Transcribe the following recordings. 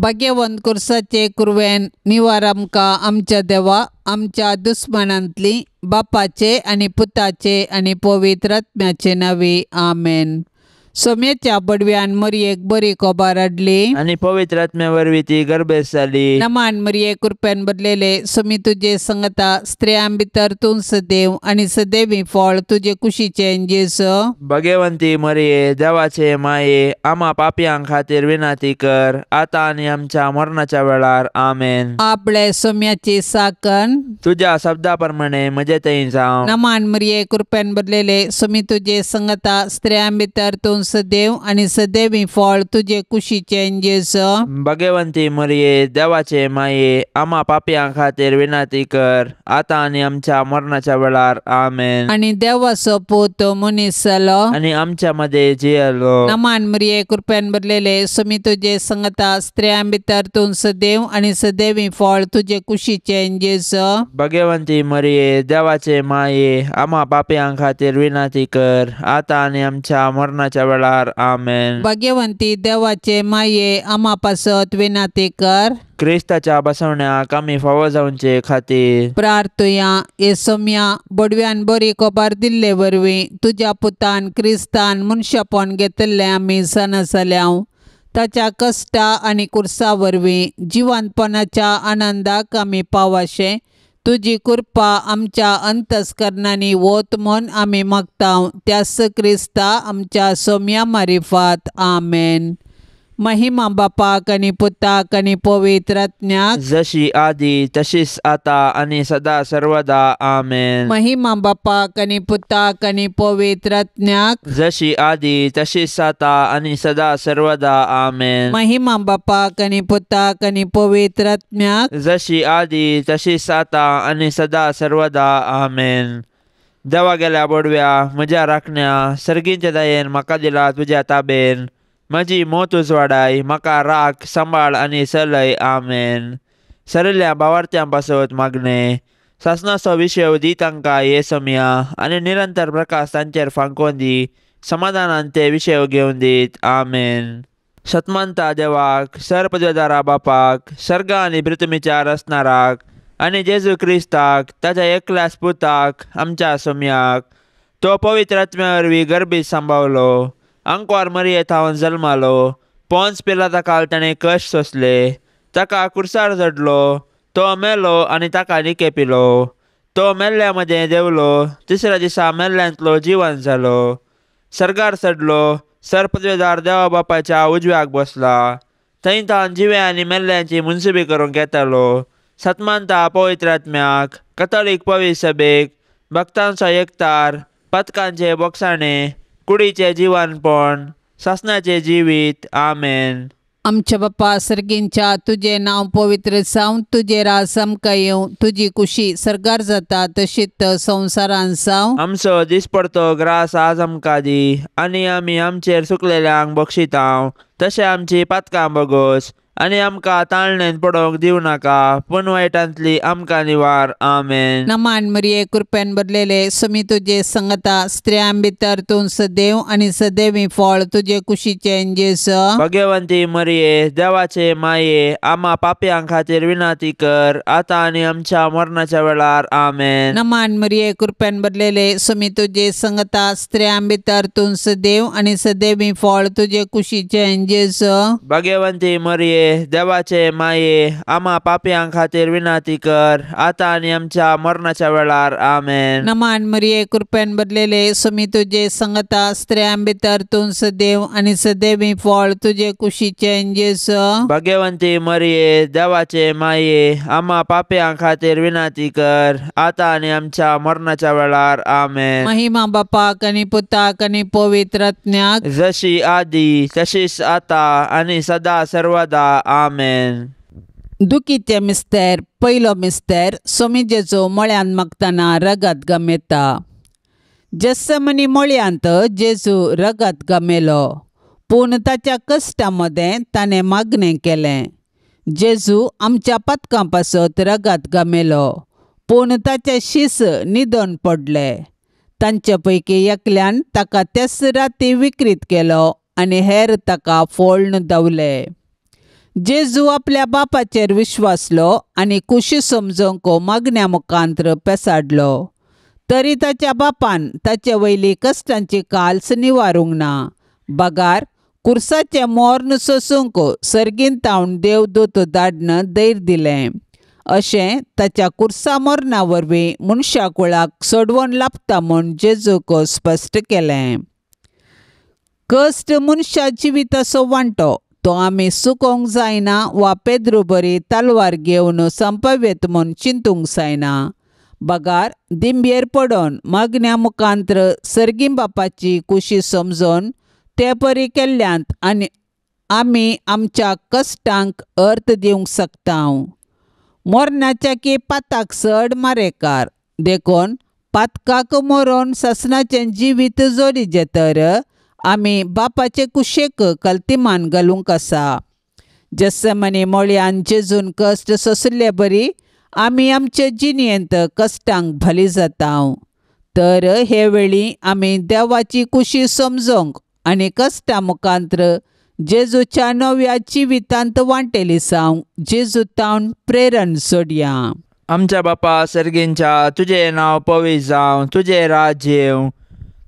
भाग्यवंत कुर्साचे कुरवेन निवार आमकां आमच्या देवा आमच्या दुस्मानांतली बापाचे आनी पुताचे आनी पवित्र आत्म्याचे नांवी आमेन. सोम्याच्या बडव्यान मरयेक बरी खबर हाडली आनी पवित्र आत्म्या वरवीं ती गर्भेस्त जाली. नमान मरये कृपेन भरलेले सोमी तुजे संगता स्त्रियां भितर तूं सदैव आनी सदैवी फळ तुजे कुशीचें जेजू. भगवंती मरये देवाचे माये आमा पापयां खातीर विनंती कर आतां आनी आमच्या मरणाच्या वेळार आमेन. आपले सोम्याची साकन तुज्या शब्दा प्रमाणे म्हजे थंय जावं. नमान मरये कृपेन भरलेले सोमी तुजे संगता स्त्रियां भितर तूं सदैव आनी सदैवी फळ तुजे कुशीचें जेजू. भगवंती मरये देवाचे माये आमा पापयां खातीर विनंती कर आतां आनी आमच्या मरणाच्या वेळार आमेन. आनी देवाचो पूत मनीस जालो आनी आमच्या मदें जियेलो. नमान मरये कृपेन भरलेले सोमी तुजे संगता स्त्रियां भितर तूं सदैव आनी सदैवी फळ तुजे कुशीचें जेजू. भगवंती मरये देवाचे माये आमा पापयां खातीर विनंती कर आतां आनी आमच्या मरणाच्या वेळार आमेन. भाग्यवंती देवाचे माये आमा पासत विनंती कर. क्रिस्ताच्या बसवण्याक आमी फावो जावचे खातीर प्रार्थुया. हे सोम्या बडव्यान बरी खबर दिल्ले वरवीं तुज्या पुतान क्रिस्तान मनशापण घेतिल्लें आमी जाणा जाल्याव. ताच्या कश्टा आनी कुर्सा वरवीं जिवंतपणाच्या आनंदाक आमी पावाशें तुजी कृपा आमच्या अंतस्करणांनी वत म्हूण आमी मागता त्याच क्रिस्ता आमच्या सोम्या मारिफात आमेन. महिमा बापाक आनी पुताक आनी पवित्र आत्म्याक जशी आदी तशीच आता आनी सदा सर्वदा आमेन. महिमा बापाक आनी पुताक आनी पवित्र आत्म्याक जशी आदी तशीच आता आनी सदा सर्वदा आमेन. महिमा बापाक आनी पुताक आनी पवित्र आत्म्याक जशी आदी तशीच आता आनी सदा सर्वदा आमेन. देवा गेल्या बोडव्या म्हज्या राखण्या सर्गींच्या दयेन म्हाका दिला तुज्या ताबेन म्हजी मोत उजवाडाय म्हाका राख सांबाळ आनी चलय आमेन. सरिल्ल्या भावार्थ्यां पासत मागणें सासणाचो विशय दी तांकां हे समया आनी निरंतर प्रकाश तांचेर फांकोवन दी समाधानान ते विशय घेवन दीत आमेन. सतमानता देवाक सरपदवेदारा बापाक सर्ग आनी पृथ्वीच्या रचणाराक आनी जेजू क्रिस्ताक ताच्या एकल्याच पुताक आमच्या सोम्याक तो पवित्र आत्म्या वरवीं गर्भीत सांबावलो आंकवार मरये थावन जल्मालो पोन्स पिलाता काल ताणें कश्ट सोंसले ताका कुर्सार चडलो तो मेलो आनी ताका निके पिलो तो मेल्ल्या मदें देंवलो तिसऱ्या दिसा मेल्ल्यांतलो जिवन जालो सर्गार चडलो सरपदवेदार देवा बापाच्या उजव्याक बसला थंय तावन जिव्या आनी मेल्ल्यांची मुनसुबी करूंक येतालो. सतमानता पवित्र आत्म्याक कथोलीक पवित्र सभेक भक्तांचो एकतार पथकांचे बोगसाणे कुडीचें जिवनपण सासणाचें जिवीत आमेन. आमच्या बापा सर्गींच्या तुजें नांव पवित्र जावं तुजें राज आमकां येवं तुजी कुशी सर्गार जाता तशीच संवसारान जावं. आमचो दिसपडतो ग्रास आज आमकां दी आनी आमी आमचेर सुकलेल्यांक बक्षितांव तशें आमची पातकां बगोस आनी आमकां ताळणेन पडोवंक दिवं नाका पूण वायटांतली आमकां निवार आमेन. नमान मरये कृपेन भरलेले सोमी तुजे संगता स्त्रियां भितर तूं सदैव आनी सदैवी फळ तुजे कुशीचें जेजू. भगवंती मरये देवाचे माये आमा पापयां खातीर विनंती कर आतां आनी आमच्या मरणाच्या वेळार आमेन. नमान मरये कृपेन भरलेले सोमी तुजे संगता स्त्रियां भितर तूं सदैव आनी सदैवी फळ तुजे कुशीचें जेजू. भगवंती मरये देवाचे माये आमा पापयां खातीर विनंती कर आतां आनी आमच्या मरणाच्या वेळार आमेन. नमान मरये कृपेन भरलेले सोमी तुजे संगता स्त्रियां भितर तूं सदैव आनी सदैवी फळ तुजे कुशीचें जेजू. भगवंती मरये देवाचे माये आमा पापयां खातीर विनंती कर आतां आनी आमच्या मरणाच्या वेळार आमेन. महिमा बापाक आनी पुताक आनी पवित्र आत्म्याक जशी आदी तशीच आतां आनी सदा सर्वदा आमेन. दुखीचे मिस्तेर पयलो मिस्तेर सोमी जेजू मळ्यांत मागतना रगत गमेता. जेस्समनी मळ्यांत जेजू रगत गमेलो पूण ताच्या कश्टा मदें ताणें मागणें केलें. जेजू आमच्या पातकां पासत रगत गमेलो पूण ताचे शीस न्हिदोन पडले. तांचे पैकी एकल्यान ताका त्याच राती विक्रीत केलो आनी हेर ताका फोळ्ण दवले. जेजू आपल्या बापाचेर विश्वासलो आनी कुशी समजूंक मागण्या मुखांत्र पेसाडलो. तरी ताच्या बापान ताचे वयली कश्टांची काल्स निवारूंक ना, बगार कुर्साचें मोर्न सोसूंक सर्गीन तावन देवदूत धाडन धैर्य दिलें. अशें ताच्या कुर्सा मोर्ना वरवीं मनशा कुळाक सोडवण लाभता म्हूण जेजूक स्पश्ट केलें. कश्ट मनशा जिविताचो वांटो, तो आमी सुकोवंक जायना वा पेद्रू बरी तलवार घेवन संपवेत म्हूण चिंतूंक जायना, बगार दिंबयेर पडोन मागण्या मुखांत्र सर्गी बापाची कुशी समजून ते परी केल्ल्यांत आनी आमी आमच्या कश्टांक अर्थ दिवंक शकता. मरणाच्या की पाताक चड मारेकार, देखून पातकाक मरोन सासणाचें जिवीत जोडीचें तर आमी बापाचे कुशेक कल्तिमान घालूंक आसा. जेसमनी मोळयान जेजून कश्ट सोंसले बरी आमी आमचे जिणेंत कश्टांक भाली जाता. तर हे वेळी आमी देवाची कुशी समजूंक आनी कश्टां मुखांत्र जेजूच्या नव्या जिवितांत वांटेली जावंक जेजू तावन प्रेरण सोडया. आमच्या बापा सर्गींच्या, तुजें नांव पवित्र जावं, तुजें राज्य येवं,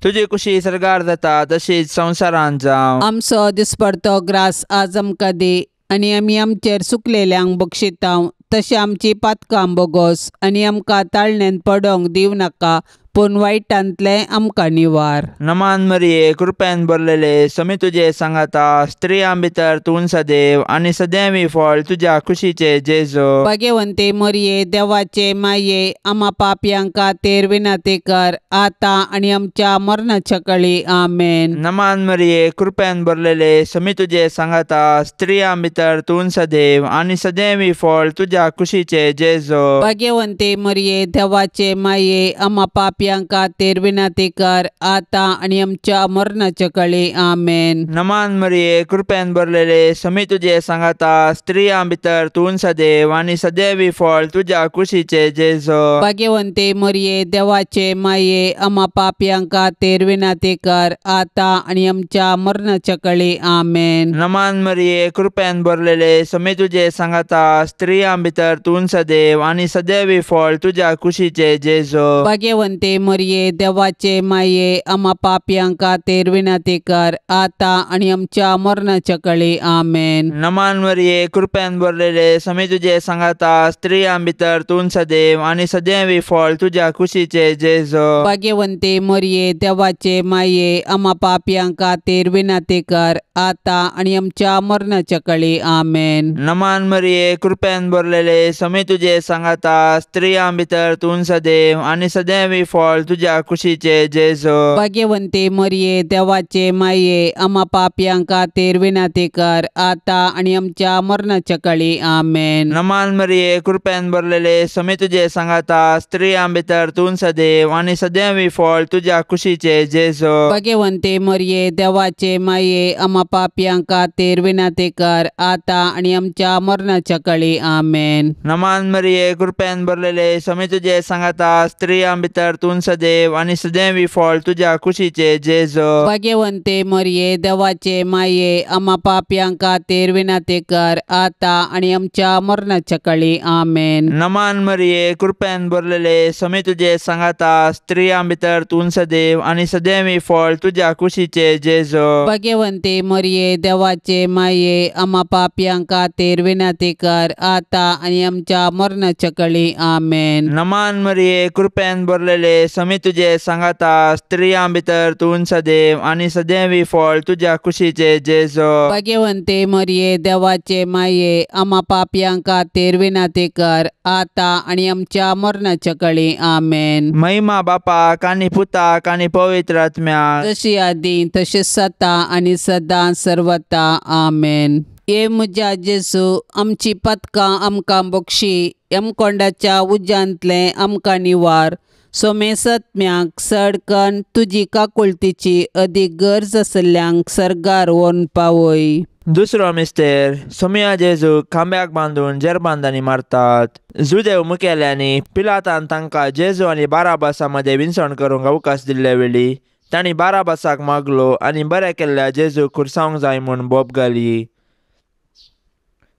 तुजी कुशी सर्गार जाता तशीच संवसारांत जावं. आमचो दिसपडतो ग्रास आज आमकां दी आनी आमी आमचेर सुकलेल्यांक बक्षितांव तशें आमची पातकां बोगोस आनी आमकां ताळणेन पडोंक दिवं नाका, पूण वायटांतलें आमकां निवार. नमान मरिये, कृपेन भरलेले, समी तुजे सांगाता, स्त्रियां भितर तूं सदैव आनी सदैवी फळ तुज्या कुशीचे जेजू. भाग्यवंते मरिये, देवाचे माये, आमा पापयांक खातीर विनंती कर आतां आनी आमच्या मरणाच्या कळी. आमेन. नमान मरिये, कृपेन भरलेले, समी तुजे सांगाता, स्त्रियां भितर तूं सदैव आनी सदैवी फळ तुज्या कुशीचे जेजू. भाग्यवंते मरिये, देवाचे माये, आमा पापयांक खातीर विनंती कर आतां आनी आमच्या मरणाच्या कळी. आमेन. नमान मरिये, कृपेन भरलेले, समी तुजे सांगाता, स्त्रियां भितर तूं सदैव आनी सदैवी फळ तुज्या कुशीचे जेजू. भाग्यवंते मरिये, देवाचे माये, आमा पापयांक खातीर विनंती कर आतां आनी आमच्या मरणाच्या कळी. आमेन. नमान मरिये, कृपेन भरलेले, समी तुजे सांगाता, स्त्रियां भितर तूं सदैव आनी सदैवी फळ तुज्या कुशीचे जेजू. भाग्यवंते मरिये, देवाचे माये, आमा पापयांक खातीर विनंती कर आतां आनी आमच्या मरणाच्या कळी. आमेन. नमान मरिये, कृपेन भरलेले, समी तुजे सांगाता, स्त्रियां भितर तूं सदैव आनी सदैवी फळ तुज्या कुशीचे जेजू. भाग्यवंते मरिये, देवाचे माये, आमा पापयांक खातीर विनंती कर आतां आनी आमच्या मरणाच्या कळी. आमेन. नमान मरिये, कृपेन भरलेले, समी तुजे सांगाता, स्त्रियां भितर तूं सदैव आनी सदैवी फळ तुज्या कुशीचे जेजू. भाग्यवंते मरिये, देवाचे माये, आमा पापयांक खातीर विनंती कर आतां आनी आमच्या मरणाच्या कळी. आमेन. नमान मरिये, कृपेन भरलेले, समी तुजे सांगाता, स्त्रियां भितर तूं सदैव आनी सदैवी फळ तुज्या कुशीचे जेजू. भाग्यवंते मरिये, देवाचे माये, आमा पापयांक खातीर विनंती कर आतां आनी आमच्या मरणाच्या कळी. आमेन. नमान मरिये, कृपेन भरलेले, समी तुजे सांगाता, स्त्रियां भितर तूं सदैव आनी सदैवी फळ तुज्या कुशीचे जेजू. भाग्यवंते मरिये, देवाचे माये, आमा पापयांक खातीर विनंती कर आतां आनी आमच्या मरणाच्या कळी. आमेन. नमान मरिये, कृपेन भरलेले, समी तुजे सांगाता, स्त्रियां भितर तूं सदैव आनी सदैवी फळ तुज्या कुशीचे जेजू. भाग्यवंते मरिये, देवाचे माये, आमा पापयांक खातीर विनंती कर आतां आनी आमच्या मरणाच्या कळी. आमेन. नमान मरिये, कृपेन भरलेले, समी तुजे सांगाता, स्त्रियां भितर तूं सदैव आनी सदैवी फळ तुज्या कुशीचे जेजू. भाग्यवंते मरिये, देवाचे माये, आमा पापयांक खातीर विनंती कर आतां आनी आमच्या मरणाच्या कळी. आमेन. महिमा बापाक आनी पुताक आनी पवित्र आत्म्याक, जशी आदी तशीच सता आनी सदां सर्वता. आमेन. हे म्हज्या जेजू, आमची पदकां आमकां बक्षी, यमकोंडाच्या उज्यांतलें आमकां निवार, सोमेसत्म्याक सडकन तुजी काकुळतीची अदीक गरज आसल्ल्यांक सर्गार व्हरून पावय. दुसरो मिस्तेर, सोमिया जेजू खांब्याक बांदून जेरबांदांनी मारतात. जुदेव मुखेल्यांनी पिलातान तांकां जेजू आनी बाराबासा मदें विनसण करूंक अवकाश दिल्ले वेळी तांणी बाराबासाक मागलो आनी बरें केल्ल्या जेजू खुर्सावंक जाय म्हूण बोब घाली.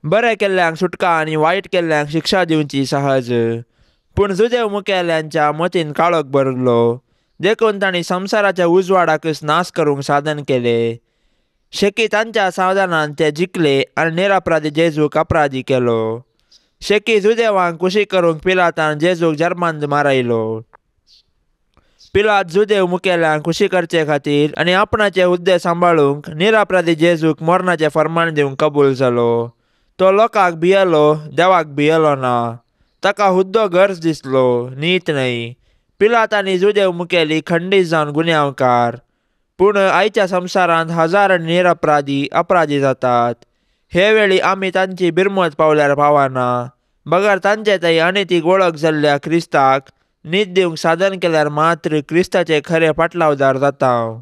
बरें केल्ल्यांक सुटका आनी वायट केल्ल्यांक शिक्षा दिवची सहज. पूण जुदेव मुखेल्यांच्या मतीन काळोख भरलो, देखून तांणी संवसाराच्या उजवाडाकच नाश करूंक साधन केले. शेकी तांच्या सावधानान ते जिखले आनी निरपराधी जेजूक अपराधी केलो. शेकी जुदेवांक कुशी करूंक पिलातान जेजूक जर्मांत मारायलो. पिलात जुदेव मुखेल्यांक खुशी करचे खातीर आनी आपणाचे हुद्दे सांबाळूंक निरपराधी जेजूक मरणाचें फर्मान दिवंक कबूल जालो. तो लोकांक भियेलो, देवाक भियेलो ना. ताका हुद्दो गरज दिसलो, नीत न्हय. पिलात आनी जुदेव मुखेली खंडीत जावन गुन्यांवकार. पूण आयच्या संवसारांत हजारांनी निरपराधी अपराधी जातात. हे वेळी आमी तांची बिरमत पावल्यार पावना, बगर तांचे थंय अनितीक वळख जाल्ल्या क्रिस्ताक नीत दिवंक साधन केल्यार मात्र क्रिस्ताचे खरे पाटलावदार जाता.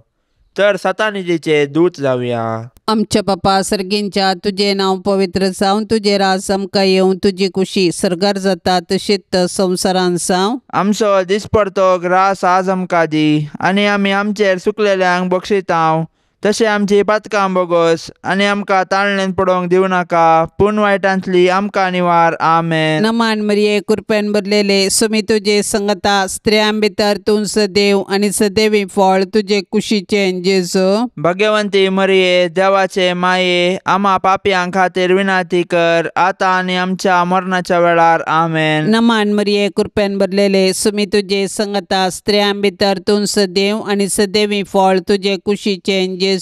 तर सतानितीचे दूत जावया. आमच्या बापा सर्गींच्या, तुजें नांव पवित्र जावं, तुजें राज आमकां येवं, तुजी कुशी सर्गार जाता तशीच संवसारान जावं. आमचो दिसपडतो ग्रास आज आमकां दी, आनी आमी आमचेर सुकलेल्यांक बक्षितांव, तशें आमची पातकां बोगस, आनी आमकां ताळणेन पडोवंक दिवं नाका, पूण वायटांतली आमकां निवार. आमेन. नमान मरिये, कृपेन भरलेले, सुमी तुजे संगता, स्त्रियां भितर तूं सदैव आनी सदैवी फळ तुजे कुशीचें जेजू. भगवंती मरिये, देवाचे माये, आमा पापयां खातीर विनंती कर, आतां आनी आमच्या मरणाच्या वेळार. आमेन. नमान मरिये, कृपेन भरलेले, सुमी तुजे संगता, स्त्रियां भितर तूं सदैव आनी सदैवी फळ तुजे कुशीचें जेजू.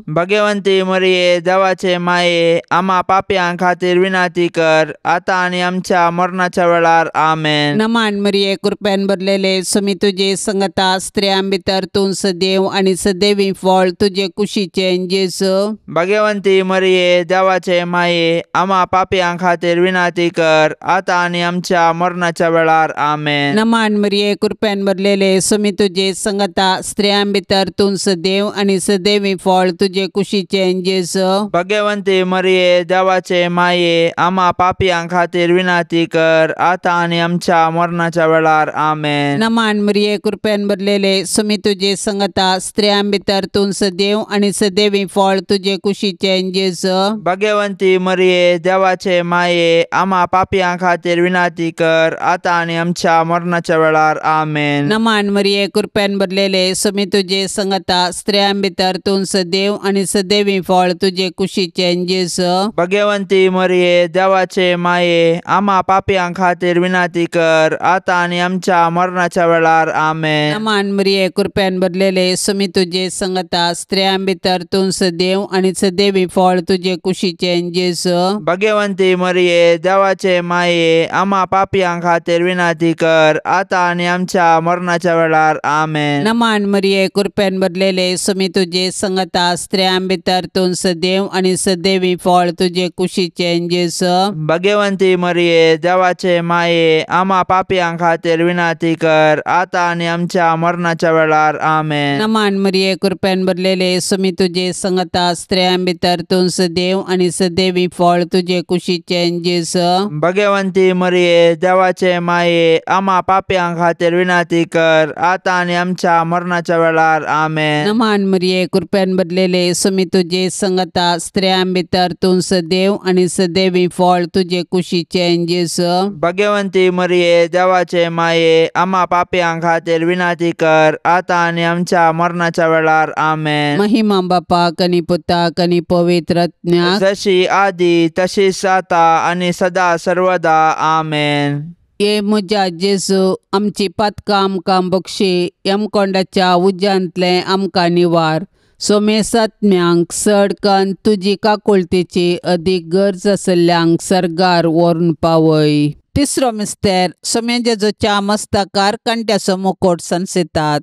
भगवंती मरिये, देवाचे माये, आमा पापयां खातीर विनंती कर, आतां आनी आमच्या मरणाच्या वेळार. आमेन. नमान मरिये, कृपेन भरलेले, सुमी तुजे संगता, स्त्रियां भितर तूं सदैव आनी सदैवी फळ तुजे कुशीचें जेजू. भगवंती मरिये, देवाचे माये, आमा पापयां खातीर विनंती कर, आतां आनी आमच्या मरणाच्या वेळार. आमेन. नमान मरिये, कृपेन भरलेले, सुमी तुजे संगता, स्त्रियां भितर तूं सदैव आनी सदैवी फळ तुजे कुशीचें जेजू. भगवंती मरिये, देवाचे माये, आमा पापयां खातीर विनंती कर, आतां आनी आमच्या मरणाच्या वेळार. आमेन. नमान मरिये, कृपेन भरलेले, सुमी तुजे संगता, स्त्रियां भितर तूं सदैव आनी सदैवी फळ तुजे कुशीचें जेजू. भगवंती मरिये, देवाचे माये, आमा पापयां खातीर विनंती कर, आतां आनी आमच्या मरणाच्या वेळार. आमेन. नमान मरिये, कृपेन भरलेले, सुमी तुजे संगता, स्त्रियां भितर तूं सदैव आनी सदैवी फळ तुजे कुशीचें जेजू. भगवंती मरिये, देवाचे माये, आमा पापयां खातीर विनंती कर, आतां आनी आमच्या मरणाच्या वेळार. आमेन. नमान मरिये, कृपेन भरलेले, सुमी तुजे संगता, स्त्रियां भितर तूं सदैव आनी सदैवी फळ तुजे कुशीचें जेजू. भगवंती मरिये, देवाचे माये, आमा पापयां खातीर विनंती कर, आतां आनी आमच्या मरणाच्या वेळार. आमेन. नमान मरिये, कृपेन भरलेले, सुमी तुजे संगता, स्त्रियां भितर तूं सदैव आनी सदैवी फळ तुजे कुशीचें जेजू. भगवंती मरिये, देवाचे माये, आमा पापयां खातीर विनंती कर, आतां आनी आमच्या मरणाच्या वेळार. आमेन. नमान मरिये, कृपेन भरलेले, सुमी तुजे संगता, स्त्रियां भितर तूं सदैव आनी सदैवी फळ तुजे कुशीचें जेजू. भगवंती मरिये, देवाचे माये, आमा पापयां खातीर विनंती कर, आतां आनी आमच्या मरणाच्या वेळार. आमेन. नमान मरिये, कृपेन भरलेले, सुमी तुजे संगता, स्त्रियां भितर तूं सदैव आनी सदैवी फळ तुजे कुशीचें जेजू. भगवंती मरिये, देवाचे माये, आमा पापयां खातीर विनंती कर, आतां आनी आमच्या मरणाच्या वेळार. आमेन. महिमा बापाक आनी पुताक आनी पवित्र आत्म्याक, जशी आदी तशीच आतां आनी सदा सर्वदा. आमेन. ये म्हज्या जेजू, आमची पातकां आमकां बक्षी, यमकोंडाच्या उज्यांतलें आमकां निवार. सोमेसात्म्यांक चड कन्न तुजी काकुळतेची अदीक गरज आशिल्ल्यांक सर्गार व्हरून पावय. तिसरो मिस्तेर, सोम्या जेजूच्या मस्तकार कांट्याचो मुकोट सनसितात.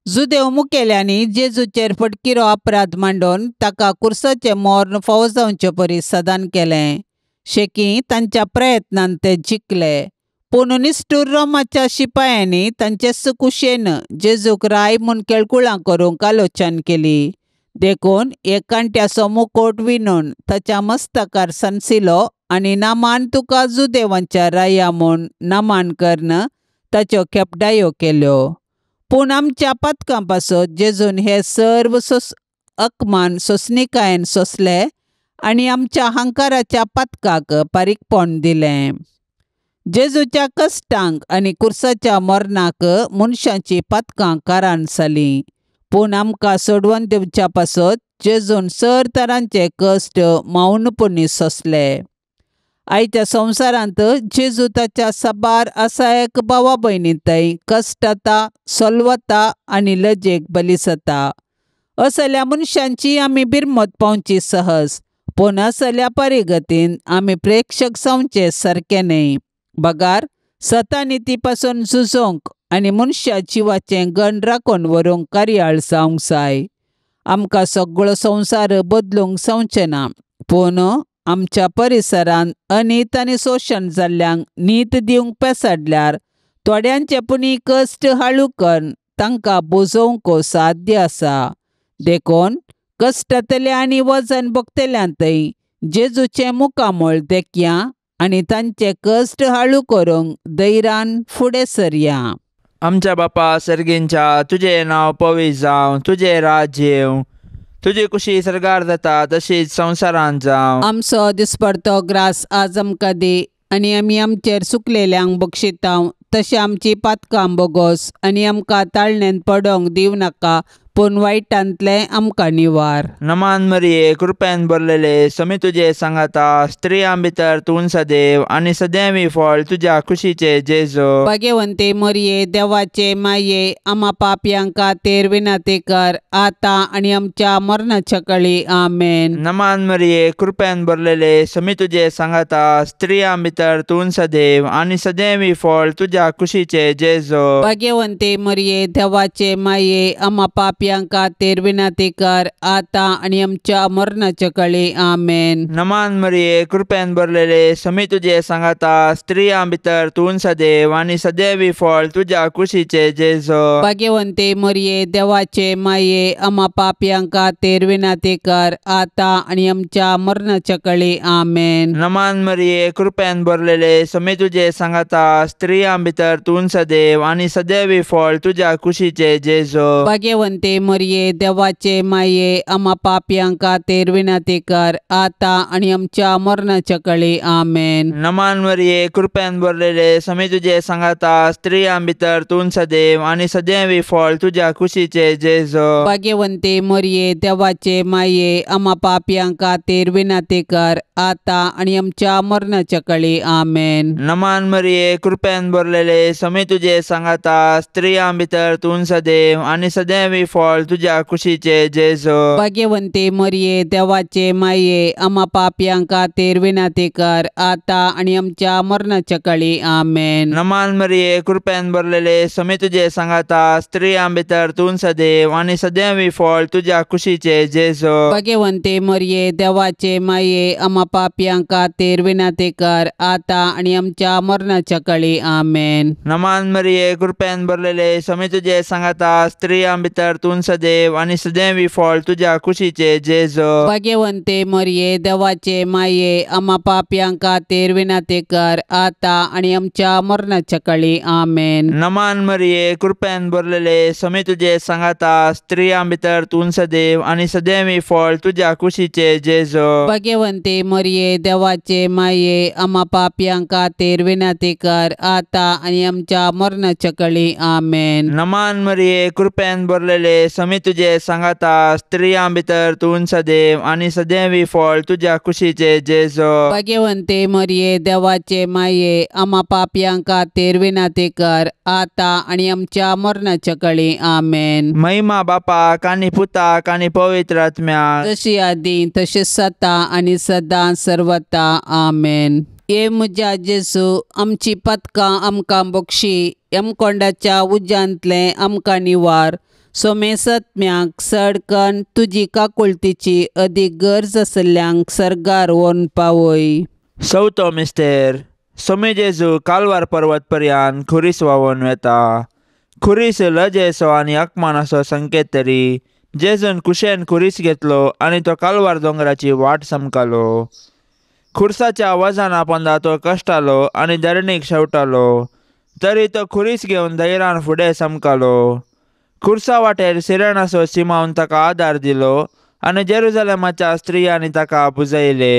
जुदेव मुखेल्यांनी जेजूचेर फटकिरो अपराध मांडून ताका कुर्साचें मर्ण फावो जावचे परी सदान केलें. शेकी तांच्या प्रयत्नान ते जिखले, पूण निश्ठूर रोमाच्या शिपायांनी तांचे कुशेन जेजूक राय म्हूण केळकुळां करूंक आलोचन केली. देखून एक कांट्याचो मुकोट विणून ताच्या मस्तकार सनसिलो आनी नामान तुका जुदेवांच्या राया म्हूण नामान करून ताच्यो खेपडायो केल्यो. पूण आमच्या पातकां पासत जेजून हे सर्व अपमान सोंसणीकायेन सोंसले आनी आमच्या हंकाराच्या पातकाक पारीकपण दिलें. जेजूच्या कश्टांक आनी कुर्साच्या मरणाक मनशाची पातकां कारण जालीं, पूण आमकां सोडवून दिवच्या पासत जेजून सर तरांचे कश्ट मौनपणी सोंसले. आयच्या संवसारांत जेजू ताच्या साबार असायक भावा भयणी थंय कश्टता, सोलवता आनी लजेक बलिसता. असल्या मनशांची आमी बिरमत पावची सहज, पूण असल्या परिगतीन आमी प्रेक्षक जावचे सारकें न्हय, बगार सतानिती पासून झुजोवंक आनी मनशा जिवाचें गण राखून व्हरूंक कार्याळ जावंक जाय. आमकां सगळो संवसार बदलूंक जावचें ना, पूण आमच्या परिसरांत अनीत आनी शोशण जाल्ल्यांक नीत दिवंक पेसाडल्यार थोड्यांचे पुणी कश्ट हाळू करून तांकां बोजोवंक साध्य आसा. देखून कश्टांतले आनी वजन भोगतल्यांतय जेजूचें मुखामळ देखया आनी तांचे कश्ट हाळू करूंक धैर्यान फुडें सरया. आमच्या बापा सर्गींच्या, तुजें नांव पवित्र जावं, तुजें राज्य येवं, तुजी कुशी सर्गार जाता तशीच संवसारांत जावं. आमचो दिसपडतो ग्रास आज आमकां दी आनी आमी आमचेर सुकलेल्यांक बक्षितांव तशें आमची पातकां बोगोस आनी आमकां ताळणेंत पडोंक दिवं नाका, पूण वायटांतलें आमकां निवार. नमान मरिये, कृपेन भरलेले, समी तुजे सांगाता, स्त्रियां भितर तूं सदैव आनी सदैवी फळ तुज्या कुशीचे जेजू. भाग्यवंते मरिये, देवाचे माये, आमा पापयांक खातीर विनंती कर आतां आनी आमच्या मरणाच्या कळी. आमेन. नमान मरिये, कृपेन भरलेले, समी तुजे सांगाता, स्त्रियां भितर तूं सदैव आनी सदैवी फळ तुज्या कुशीचे जेजू. भाग्यवंते मरिये, देवाचे माये, आमा पापयांक खातीर विनंती कर आतां आनी आमच्या मरणाच्या कळी. आमेन. नमान मरिये, कृपेन भरलेले, समी तुजे सांगाता, स्त्रियां भितर तूं सदैव आनी सदैवी फळ तुज्या कुशीचे जेजू. भाग्यवंते मरिये, देवाचे माये, आमा पापयांक खातीर विनंती कर आतां आनी आमच्या मरणाच्या कळी. आमेन. नमान मरिये, कृपेन भरलेले, समी तुजे सांगाता, स्त्रियां भितर तूं सदैव आनी सदैवी फळ तुज्या कुशीचे जेजू. भाग्यवंते मरिये, देवाचे माये, आमा पापयांक खातीर विनंती कर आतां आनी आमच्या मरणाच्या कळी. आमेन. नमान मरिये, कृपेन भरलेले, समी तुजे सांगाता, स्त्रियां भितर तूं सदैव आनी सदैवी फळ तुज्या कुशीचे जेजू. भाग्यवंते मरिये, देवाचे माये, आमा पापयांक खातीर विनंती कर आतां आनी आमच्या मरणाच्या कळी. आमेन. नमान मरिये, कृपेन भरलेले, समी तुजे सांगाता, स्त्रियां भितर तूं सदैव आनी सदैवी फळ तुज्या कुशीचे जेजू. भाग्यवंते मरिये, देवाचे माये, आमा पापयांक खातीर विनंती कर आतां आनी आमच्या मरणाच्या कळी. आमेन. नमान मरिये, कृपेन भरलेले, समी तुजे सांगाता, स्त्रियां भितर तूं सदैव आनी सदैवी फळ तुज्या कुशीचे जेजू. भाग्यवंते मरिये, देवाचे माये, आमा पापयांक खातीर विनंती कर आतां आनी आमच्या मरणाच्या कळी. आमेन. नमान मरिये, कृपेन भरलेले, समी तुजे सांगाता, स्त्रियां भितर तूं सदैव आनी सदैवी फळ तुज्या कुशीचे जेजू. भाग्यवंते मरिये, देवाचे माये, आमा पापयांक खातीर विनंती कर आतां आनी आमच्या मरणाच्या कळी. आमेन. नमान मरिये, कृपेन भरलेले, समी तुजे सांगाता, स्त्रियां भितर तूं सदैव आनी सदैवी फळ तुज्या कुशीचे जेजू. भाग्यवंते मरिये, देवाचे माये, आमा पापयांक खातीर विनंती कर आतां आनी आमच्या मरणाच्या कळी. आमेन. नमान मरिये, कृपेन भरलेले, समी तुजे सांगाता, स्त्रियां भितर तूं सदैव आनी सदैवी फळ तुज्या कुशीचे जेजू. भाग्यवंते मरिये, देवाचे माये, आमा पापयांक खातीर विनंती कर आतां आनी आमच्या मरणाच्या कळी. आमेन. महिमा बापाक आनी पुताक आनी पवित्र आत्म्याक, जशी आदी तशीच सता आनी सदां सर्वता. आमेन. हे म्हज्या जेजू, आमची पदकां आमकां बक्षी, यमकोंडाच्या उज्यांतलें आमकां निवार, सोमेसत्म्याक सडकन तुजी काकुळतीची अदीक गरज आसल्ल्यांक सर्गार व्हरून पावय. चवथो मिस्तेर. सोमे जेजू कालवार पर्वत पर्यान खुरीस व्हांवून वेता. खुरीस लजेचो आनी अपमानाचो संकेत तरी जेजून कुशेन खुरीस घेतलो आनी तो कालवार दोंगराची वाट समकालो. खुर्साच्या वजना पोंदा तो कश्टालो आनी धरणीक शेवटालो, तरी तो खुरीस घेवन धैर्यान फुडें समकालो. खुर्सा वाटेर सिरणाचो सिमावन ताका आदार दिलो आनी जेरुजलेमाच्या स्त्रियांनी ताका पुजयले.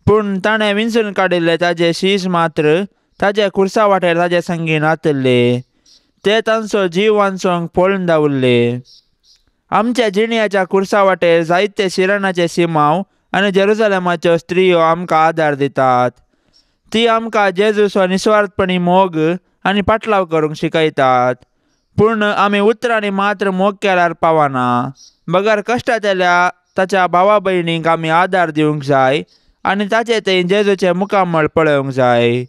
पूण ताणें विंचून काडिल्ले ताजे शीस मात्र ताजे खुर्सा वाटेर ताजे संगी नातल्ले. ते तांचो जीव वांचोवंक पळून धांवल्ले. आमच्या जिणयाच्या खुर्सा वाटेर जायते शिरणाचे सिमांव आनी जेरुजलेमाच्यो स्त्रियो आमकां आदार दितात. ती आमकां जेजूचो निस्वार्थपणी मोग आनी पाटलाव करूंक शिकयतात. पूण आमी उतरांनी मात्र मोग केल्यार पावना, बगर कश्टांतल्या ताच्या भावा भयणींक आमी आदार दिवंक जाय आनी ताचे थंय जेजूचें मुखामळ पळोवंक जाय.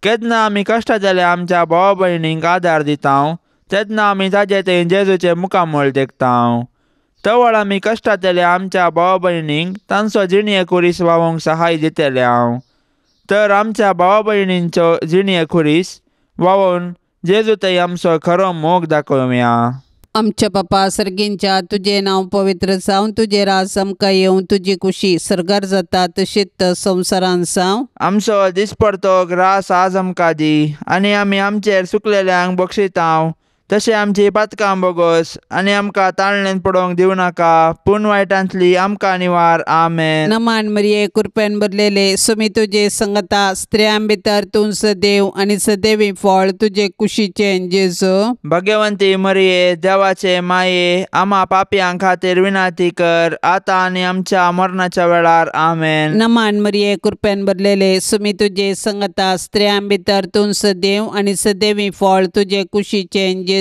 केन्ना आमी कश्टांतल्या आमच्या भावा भयणींक आदार दिता तेन्ना आमी ताचे थंय जेजूचें मुखामळ देखता. तवळ आमी कश्टांतल्या आमच्या भावा भयणींक तांचो जिणये खुरीस वावोवंक सहाय दितले हांव. तर आमच्या भावा भयणींचो जिणये खुरीस वावोवन जेजू थंय आमचो खरो मोग दाखोवया. आमच्या बापा सर्गींच्या, तुजें नांव पवित्र जावं, तुजें राज आमकां येवं, तुजी खुशी सर्गार जाता तशीच संवसारान जावं. आमचो दिसपडतो ग्रास आज आमकां दी आनी आमी आमचेर सुकलेल्यांक बक्षितांव तशें आमची पातकां बोगोस आनी आमकां ताळणेन पडोवंक दिवं नाका, पूण वायटांतली आमकां निवार. आमेन. नमान मरिये, कृपेन भरलेले, सुमी तुजे संगता, स्त्रियां भितर तूं सदैव आनी सदैवी फळ तुजे कुशीचें जेजू. भगवंती मरिये, देवाचे माये, आमा पापयां खातीर विनंती कर आतां आनी आमच्या मरणाच्या वेळार. आमेन. नमान मरिये, कृपेन भरलेले, सुमी तुजे संगता, स्त्रियां भितर तूं सदैव आनी सदैवी फळ तुजे कुशीचें जेजू.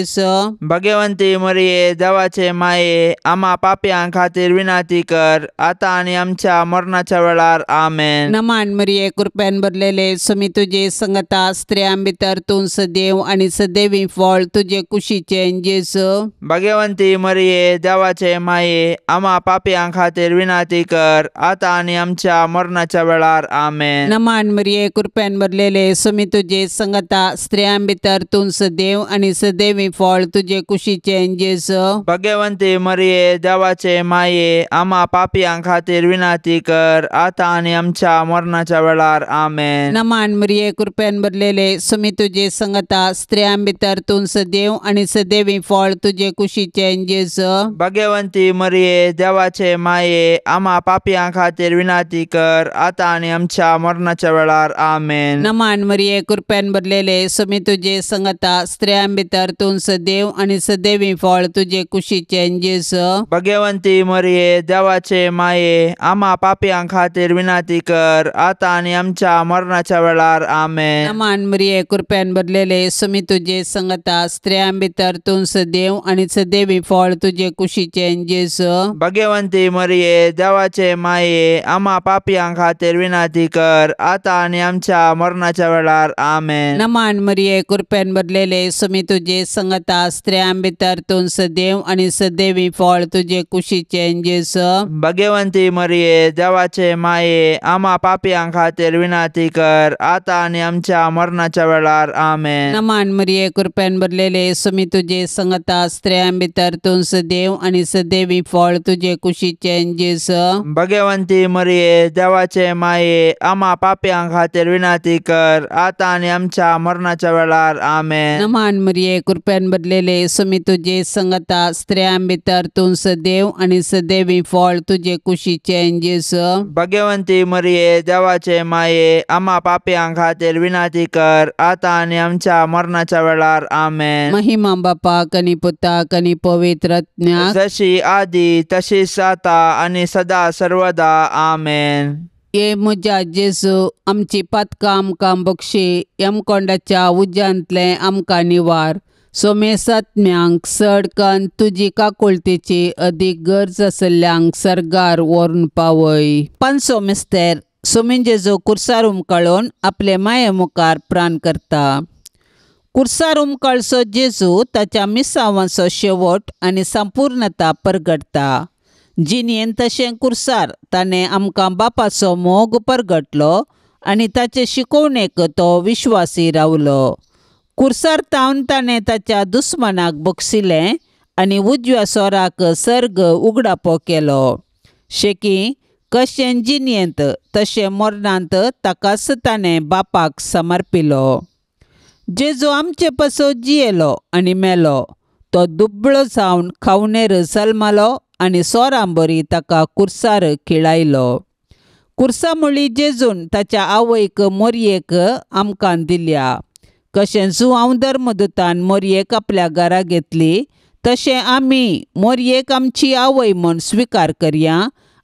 भगवंती मरिये, देवाचे माये, आमा पापयां खातीर विनंती कर आतां आनी आमच्या मरणाच्या वेळार. आमेन. नमान मरिये, कृपेन भरलेले, सुमी तुजे संगता, स्त्रियां भितर तूं सदैव आनी सदैवी फळ तुजे कुशीचें जेजू. भगवंती मरिये, देवाचे माये, आमा पापयां खातीर विनंती कर आतां आनी आमच्या मरणाच्या वेळार. आमेन. नमान मरिये, कृपेन भरलेले, सुमी तुजे संगता, स्त्रियां भितर तूं सदैव आनी सदैवी फळ तुजे कुशीचें जेजू. भगवंती मरिये, देवाचे माये, आमा पापयां खातीर विनंती कर आतां आनी आमच्या मरणाच्या वेळार. आमेन. नमान मरिये, कृपेन भरलेले, सुमी तुजे संगता, स्त्रियां भितर तूं सदैव आनी सदैवी फळ तुजे कुशीचें जेजू. भगवंती मरिये, देवाचे माये, आमा पापयां खातीर विनंती कर आतां आनी आमच्या मरणाच्या वेळार. आमेन. नमान मरिये, कृपेन भरलेले, सुमी तुजे संगता, स्त्रियां भितर तूं सदैव आनी सदैवी फळ तुजे कुशीचें जेजू. भगवंती मरिये, देवाचे माये, आमा पापयां खातीर विनंती कर आतां आनी आमच्या मरणाच्या वेळार. आमेन. नमान मरिये, कृपेन भरलेले, सुमी तुजे संगता, स्त्रियां भितर तूं सदैव आनी सदैवी फळ तुजे कुशीचें जेजू. भगवंती मरिये, देवाचे माये, आमा पापयां खातीर विनंती कर आतां आनी आमच्या मरणाच्या वेळार. आमेन. नमान मरिये, कृपेन भरलेले, सुमी तुजे संगता, स्त्रियां भितर तूं सदैव आनी सदैवी फळ तुजे कुशीचें जेजू. भगवंती मरिये, देवाचे माये, आमा पापयां खातीर विनंती कर आतां आनी आमच्या मरणाच्या वेळार. आमेन. नमान मरिये, कृपेन भरलेले, सुमी तुजे संगता, स्त्रियां भितर तूं सदैव आनी सदैवी फळ तुजे कुशीचें जेजू. भगवंती मरिये, देवाचे माये, आमा पापयां खातीर विनंती कर आतां आनी आमच्या मरणाच्या वेळार. आमेन. नमान मरिये, कृपेन भरलेले, सुमी तुजे संगता, स्त्रियां भितर तूं सदैव आनी सदैवी फळ तुजे कुशीचें जेजू. भगवंती मरिये, देवाचे माये, आमा पापयां खातीर विनंती कर आतां आनी आमच्या मरणाच्या वेळार. आमेन. महिमा बापाक आनी पुताक आनी पवित्र आत्म्याक, जशी आदी तशीच आतां आनी सदा सर्वदा. आमेन. ये म्हज्या जेजू, आमची पातकां आमकां बक्षी, यमकोंडाच्या उज्यांतलें आमकां निवार. सोमेसात्म्यांक चड कन्न तुजी काकुळतेची अदीक गरज आशिल्ल्यांक सर्गार व्हरून पावय. पांचसो मिस्तेर सोमीन जेजू कुर्सार उमकाळून आपले माये मुखार प्राण करता. कुर्सार उमकाळचो जेजू ताच्या मिसावांचो शेवट आनी संपूर्णता परगटता. जिणेन तशें कुर्सार ताणें आमकां बापाचो मोग परगटलो आनी ताचे शिकोवणेक तो विश्वासी रावलो. कुर्सार तावन ताणें ताच्या दुस्मानाक बक्षिलें आनी उजव्या सोराक सर्ग उगडापो केलो. शेकी कशें जिणेंत तशें मरणांत ताकाच ताणें बापाक समर्पिलो. जेजू आमचे पासत जियेलो आनी मेलो. तो दुबळो जावन खावणेर जल्मलो आनी सोरांबरी ताका कुर्सार खिळायलो. कुर्सा मुळी जेजून ताच्या आवयक मोरयेक आमकां दिल्या. कशें जुआंव धर्मदूतान मोरयेक आपल्या घरा घेतली तशें आमी मोरयेक आमची आवय म्हूण स्विकार करया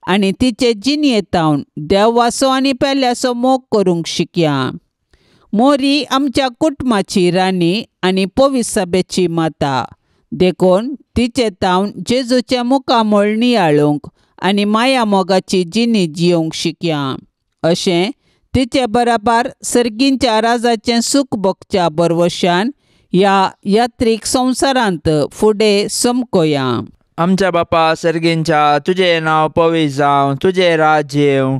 आनी तिचे जिणयेतावन देवाचो आनी पेल्याचो मोग करूंक शिकया. मोरी आमच्या कुटुंबाची राणी आनी पवित्र माता, देखून तिचे तावन जेजूचें मुखामळ नियाळूंक आनी माया मोगाची जिणी जियोवंक शिकया. अशें तिचे बराबर सर्गींच्या राजाचें सूख भोगच्या बरवशान ह्या यात्रीक संवसारांत फुडें समकोया. आमच्या बापा सर्गींच्या, तुजें नांव पवित्र जावं, तुजें राज्य येवं,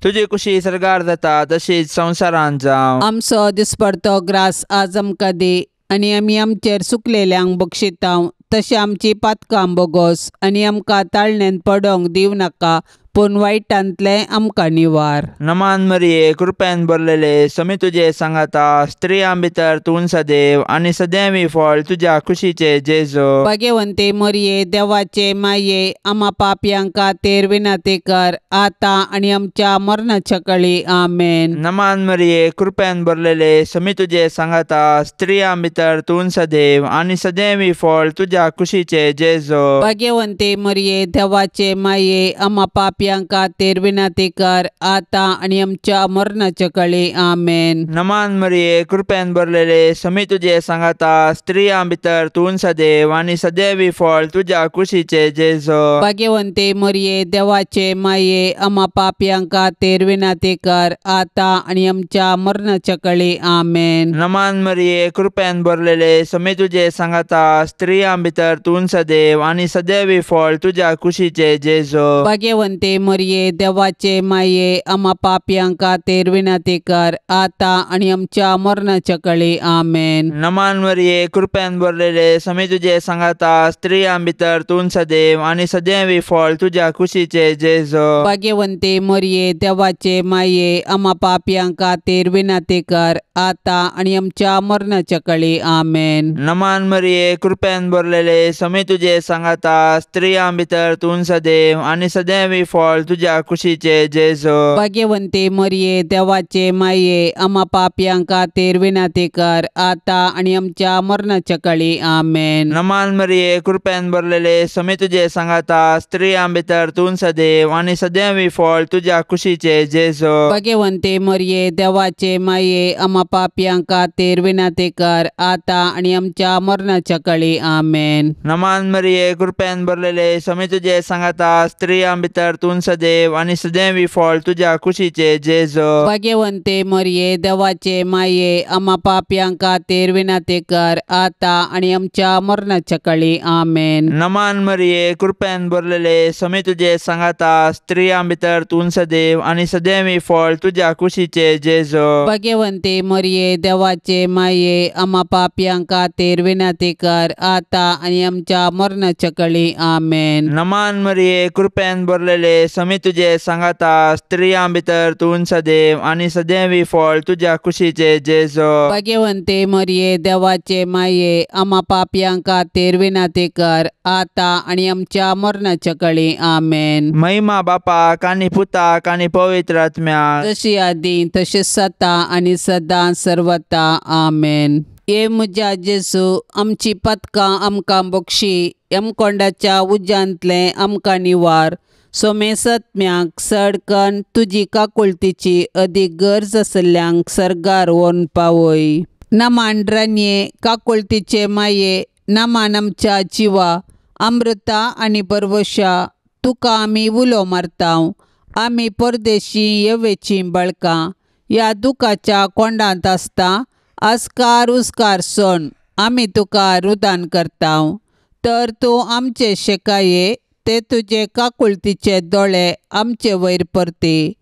तुजी कुशी सर्गार जाता तशीच संवसारांत जावं. आमचो दिसपडतो ग्रास आज आमकां दी आनी आमी आमचेर सुकलेल्यांक बक्षितांव तशें आमची पातकां बोगोस आनी आमकां ताळण्यांत पडोंक दिवं नाका, पूण वायटांतलें आमकां निवार. नमान मरिये, कृपेन भरलेले, समी तुजे सांगाता, स्त्रियां भितर तूं सदैव आनी सदैवी फळ तुज्या कुशीचे जेजू. भाग्यवंते मरिये, देवाचे माये, आमा पापयांक खातीर विनंती कर आतां आनी आमच्या मरणाच्या कळी. आमेन. नमान मरिये, कृपेन भरलेले, समी तुजे सांगाता, स्त्रियां भितर तूं सदैव आनी सदैवी फळ तुज्या कुशीचे जेजू. भाग्यवंते मरिये, देवाचे माये, आमा पापयांक खातीर विनंती कर आतां आनी आमच्या मरणाच्या कळी. आमेन. नमान मरिये, कृपेन भरलेले, समी तुजे सांगाता, स्त्रियां भितर तूं सदैव आनी सदैवी फळ तुज्या कुशीचे जेजू. भाग्यवंते मरिये, देवाचे माये, आमा पापयांक खातीर विनंती कर आतां आनी आमच्या मरणाच्या कळी. आमेन. नमान मरिये, कृपेन भरलेले, समी तुजे सांगाता, स्त्रियां भितर तूं सदैव आनी सदैवी फळ तुज्या कुशीचे जेजू. भाग्यवंते मरिये, देवाचे माये, आमा पापयांक खातीर विनंती कर आतां आनी आमच्या मरणाच्या कळी. आमेन. नमान मरिये, कृपेन भरलेले, समी तुजे सांगाता, स्त्रियां भितर तूं सदैव आनी सदैवी फळ तुज्या कुशीचे जेजू. भाग्यवंते मरिये, देवाचे माये, आमा पापयांक खातीर विनंती कर आतां आनी आमच्या मरणाच्या कळी. आमेन. नमान मरिये, कृपेन भरलेले, समी तुजे सांगाता, स्त्रियां भितर तूं सदैव आनी सदैवी फळ तुज्या कुशीचे जेजू. भाग्यवंते मरिये, देवाचे माये, आमा पापयांक खातीर विनंती कर आतां आनी आमच्या मरणाच्या कळी. आमेन. नमान मरिये, कृपेन भरलेले, समी तुजे सांगाता, स्त्रियां भितर तूं सदैव आनी सदैवी फळ तुज्या कुशीचे जेजू. भाग्यवंते मरिये, देवाचे माये, आमा पापयांक खातीर विनंती कर आतां आनी आमच्या मरणाच्या कळी. आमेन. नमान मरिये, कृपेन भरलेले, समी तुजे सांगाता, स्त्रियां भितर तूं सदैव आनी सदैवी फळ तुज्या कुशीचे जेजू. भाग्यवंते मरिये, देवाचे माये, आमा पापयांक खातीर विनंती कर आतां आनी आमच्या मरणाच्या कळी. आमेन. नमान मरिये, कृपेन भरलेले, समी तुजे सांगाता, स्त्रियां भितर तूं सदैव आनी सदैवी फळ तुज्या कुशीचे जेजू. भाग्यवंते मरिये, देवाचे माये, आमा पापयांक खातीर विनंती कर आतां आनी आमच्या मरणाच्या कळी. आमेन. नमान मरिये, कृपेन भरलेले, समी तुजे सांगाता, स्त्रियां भितर तूं सदैव आनी सदैवी फळ तुज्या कुशीचे जेजू. भाग्यवंते मरिये, देवाचे माये, आमा पापयांक खातीर विनंती कर आतां आनी आमच्या मरणाच्या कळी. आमेन. महिमा बापाक आनी पुताक आनी पवित्र आत्म्याक, जशी आदी तशीच सता आनी सदां सर्वता. आमेन. हे म्हज्या जेजू, आमची पदकां आमकां बक्षी, यमकोंडाच्या उज्यांतलें आमकां निवार, सोमेसत्म्याक सडकन तुजी काकुळतीची अदीक गरज आसल्ल्यांक सर्गार व्हरून पावय. नमान रानये, काकुळतीचे माये, नमान आमच्या जिवा, अमृता आनी बरवशा, तुका आमी उलो मारतांव. आमी परदेशी येवेचीं बळकां ह्या दुखाच्या कोंडांत आसता आस्कार उस्कार सोण आमी तुका रुदान करतांव. तर तूं आमचे शेकाये ते तुजे काकुळतीचे दोळे आमचे वयर परती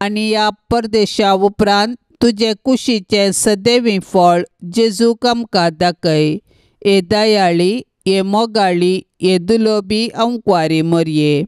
आनी ह्या परदेशा उपरांत तुजे कुशीचें सदैवी फळ जेजूक आमकां दाखय. हे दयाळी, हे मोगाळी, हे दुलोबी अंकवारी मरये,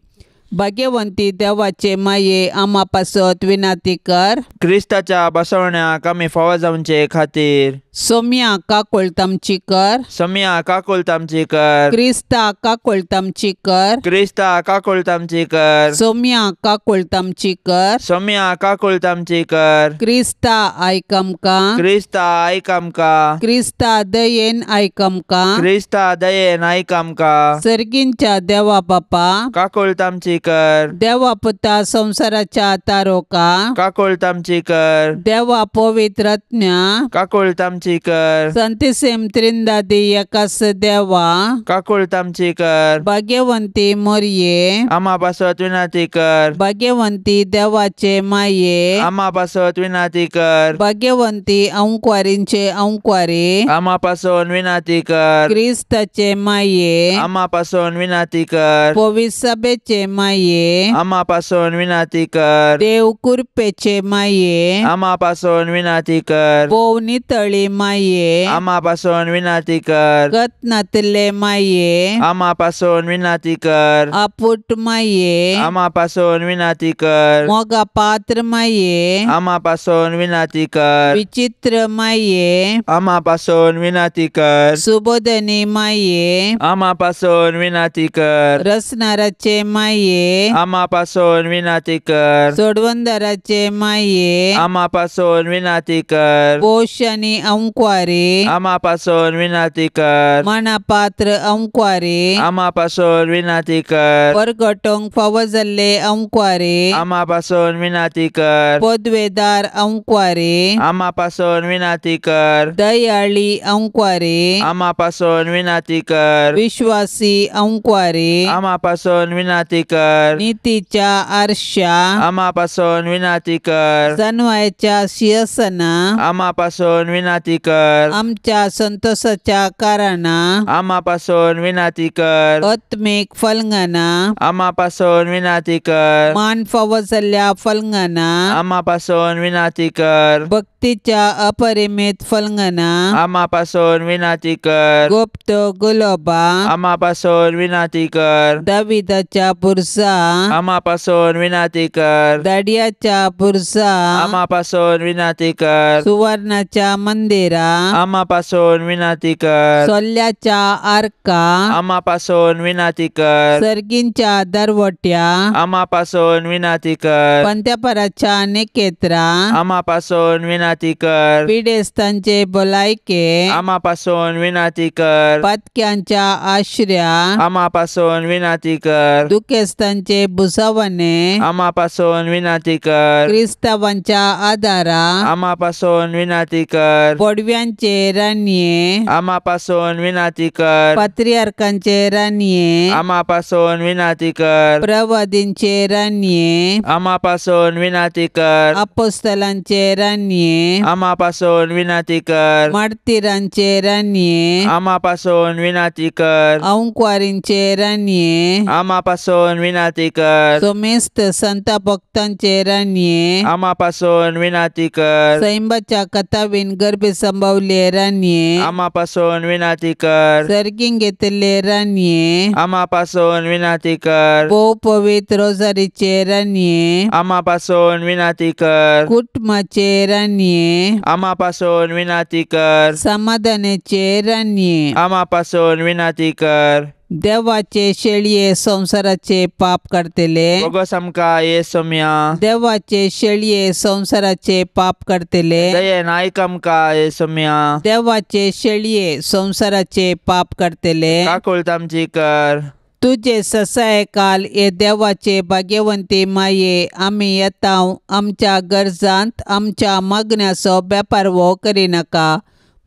भाग्यवंती देवाचे माये, आमा पासत विनंती कर. क्रिस्ताच्या बसवण्याक आमी फावो जावचे खातीर. सोम्या काकोळत आमची कर. सोम्या काकोळत आमची कर. क्रिस्ता काकोळत आमची कर. क्रिस्ता काकोळत आमची कर. सोम्या काकोळत आमची कर. सोम्या काकोळत आमची कर. क्रिस्ता आयक आमकां. क्रिस्ता आयक आमकां. क्रिस्ता दयेन आयक आमकां. क्रिस्ता दयेन आयक आमकां. सर्गींच्या देवा बापा काकोळत आमची कर. देवा पुता संवसाराच्या तारोका काकोळत आमची कर. देवा पवित्र आत्म्या काकोळत आमची कर. संतिसेम त्रिंदादी एकास देवा काकोळत आमची कर. भाग्यवंती मोरये आमा पासत विनाती कर. भाग्यवंती देवाचे माये आमा पासत विनाती कर. भाग्यवंती अंकवारींचे अंकवारी आमा पासून विनाती कर. क्रिस्ताचे माये आमा पासून विनाती कर. पवित्र सभेचे माये आमा पासून विनाती कर. देव कृपेचे माये आमा पासून विनाती कर. भोव नितळी माये आमा पासून विनाती कर. गतनातले माये आमा पासून विनाती कर. आपुट माये आमा पासून विनाती कर. मोगा पात्र माये आमा पासून विनाती कर. विचित्र माये आमा पासून विनाती कर. सुबोधनी माये आमा पासून विनाती कर. रसनाराचे माये आमा पासून विनाती कर. सोडवंदराचे माये आमा पासून विनाती कर. पोषणी अंकवारी आमा पासून विनाती कर. मनापात्र अंकवारी आमा पासून विनाती कर. परगटोंक फावो जाल्ले अंकवारी आमा पासून विनाती कर. पदवेदार अंकवारी आमा पासून विनाती कर. दयाळी अंकवारी आमा पासून विनाती कर. विश्वासी अंकवारी आमा पासून विनाती कर. नितीच्या आरशा आमा पासून विनाती कर. जनवायच्या शिरसना आमा पासून विनाती कर. आमच्या संतोषाच्या कारणा आमा पासून विनाती कर. आत्मिक फलंगना आमा पासून विनाती कर. मान फावो जाल्ल्या फलंगना आमा पासून विनाती कर. भक्तीच्या अपरिमित फलंगना आमा पासून विनाती कर. गुप्त गुलोबा आमा पासून विनाती कर. दाविदाच्या बुरसा आमा पासून विनाती कर. दाडियाच्या बुरसा आमा पासून विनाती कर. सुवर्णाच्या मंदिरा आमा पासून विनाती कर. सोल्ल्याच्या आर्का आमा पासून विनाती कर. सर्गींच्या दरवट्या आमा पासून विनाती कर. पंत्यापराच्या निकेत्रा आमा पासून विनाती कर. पिडेस्तांचे भलायके आमा पासून विनाती कर. पातक्यांच्या आश्र्या आमा पासून विनाती कर. दुखेस्तांचे भुसावणे आमा पासून विनाती कर. क्रिस्तावांच्या आदारा आमा पासून विनाती कर. पडव्यांचे रानये आमा पासून विनाती कर. पात्रियार्कांचे रानये आमा पासून विनाती कर. प्रवादींचे रानये आमा पासून विनाती कर. अपोस्तलांचे रानये आमा पासून विनाती कर. मार्तीरांचे रानये आमा पासून विनाती कर. अंकवारींचे रानये आमा पासून विनाती कर. सोमेस्त संत भक्तांचे रानये आमा पासून विनाती कर. सैंबाच्या कथावीन गर्भे संभवले रानये आमा पासून विनाती कर. सर्गीं घेतले रानये आमा पासून विनाती कर. भोव पवित्र रोजारीचे रानये आमा पासून विनाती कर. कुटुंबाचे रानये आमा पासून विनाती कर. समाधानाचे रानये आमा पासून विनाती कर. देवाचे शेळये संवसाराचे पाप काडटले बोगस आमकां ये सोम्या. देवाचे शेळये संवसाराचे पाप काडटले दयेन आयक आमकां ये सोम्या. देवाचे शेळये संवसाराचे पाप काडटले काकुळत आमची कर. तुजे ससाय काल हे देवाचे भाग्यवंती माये आमी येता आमच्या गरजांत आमच्या मागण्याचो बेपारवो करिनाका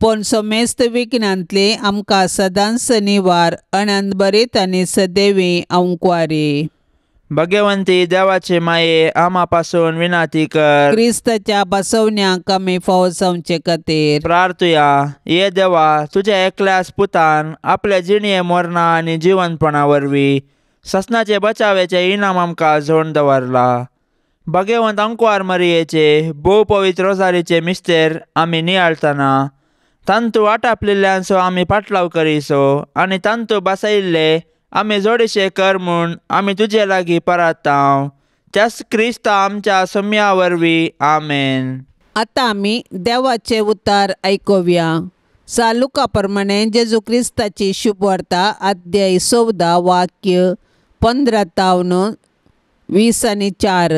पूण समेस्त विघ्नांतली आमकां सदांच निवार अनंतभरीत आनी सदैवी अंकवारी. भगवंती देवाचे माये आमा पासून विनाती कर. क्रिस्ताच्या बसवण्याक आमी फावो जावचे खातीर प्रार्थुया. ये देवा, तुज्या एकल्याच पुतान आपल्या जिणये मरणा आनी जिवनपणा वरवीं ससनाचे बचावेचे इनाम आमकां जोड दवरला. भगवंत अंकवार मरियेचे भोव पवित्र रोजारीचे मिस्तेर आमी नियाळतना तांतू वाटापलिल्ल्यांचो आमी पाटलाव करीसो आनी तांतू बसयिल्ले आमी जोडीशे कर म्हूण आमी तुजे लागीं परातांव. त्याच क्रिस्ता आमच्या सम्या वरवीं. आमेन. आतां आमी देवाचे उतार आयकुया. सालुका प्रमाणे जेजू क्रिस्ताची शुभवार्ता अध्याय 14 वाक्य 15 तावन 20 आनी 4.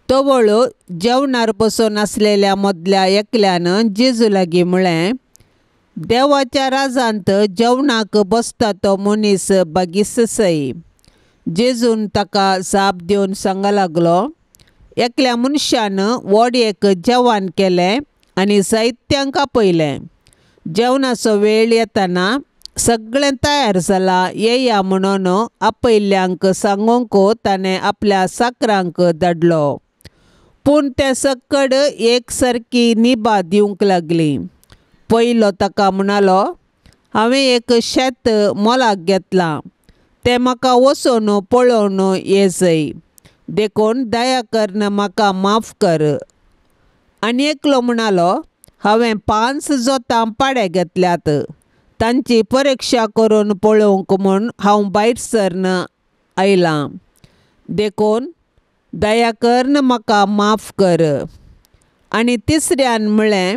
तवळ जेवणार बसून आसलेल्या मदल्या एकल्यान जेजू लागीं म्हळें, देवाच्या राजांत जेवणाक बसता तो मनीस बागीस सई. जेजून ताका जाप दिवन सांग लागलो, एकल्या मनशान व्हड एक जेवण केलें आनी जायत्यांक आपयलें. जेवणाचो वेळ येतना सगळें तयार जालां येया म्हणून आपयल्ल्यांक सांगूंक ताणें आपल्या साकरांक धाडलो. पूण ते सक्कड एक सारकी निभा दिवंक लागली. पयलो ताका म्हणालो, हांवें एक शेत मोलाक घेतलां, तें म्हाका वचून पळोवन येजय, देखून दया करून म्हाका माफ कर. आनी एकलो म्हणालो, हांवें 5 जोतां पाडे घेतल्यात, तांची परिक्षा करून पळोवंक म्हूण हांव भायर सरन आयलां, देखून दया करून म्हाका माफ कर. आनी तिसऱ्यान म्हळें,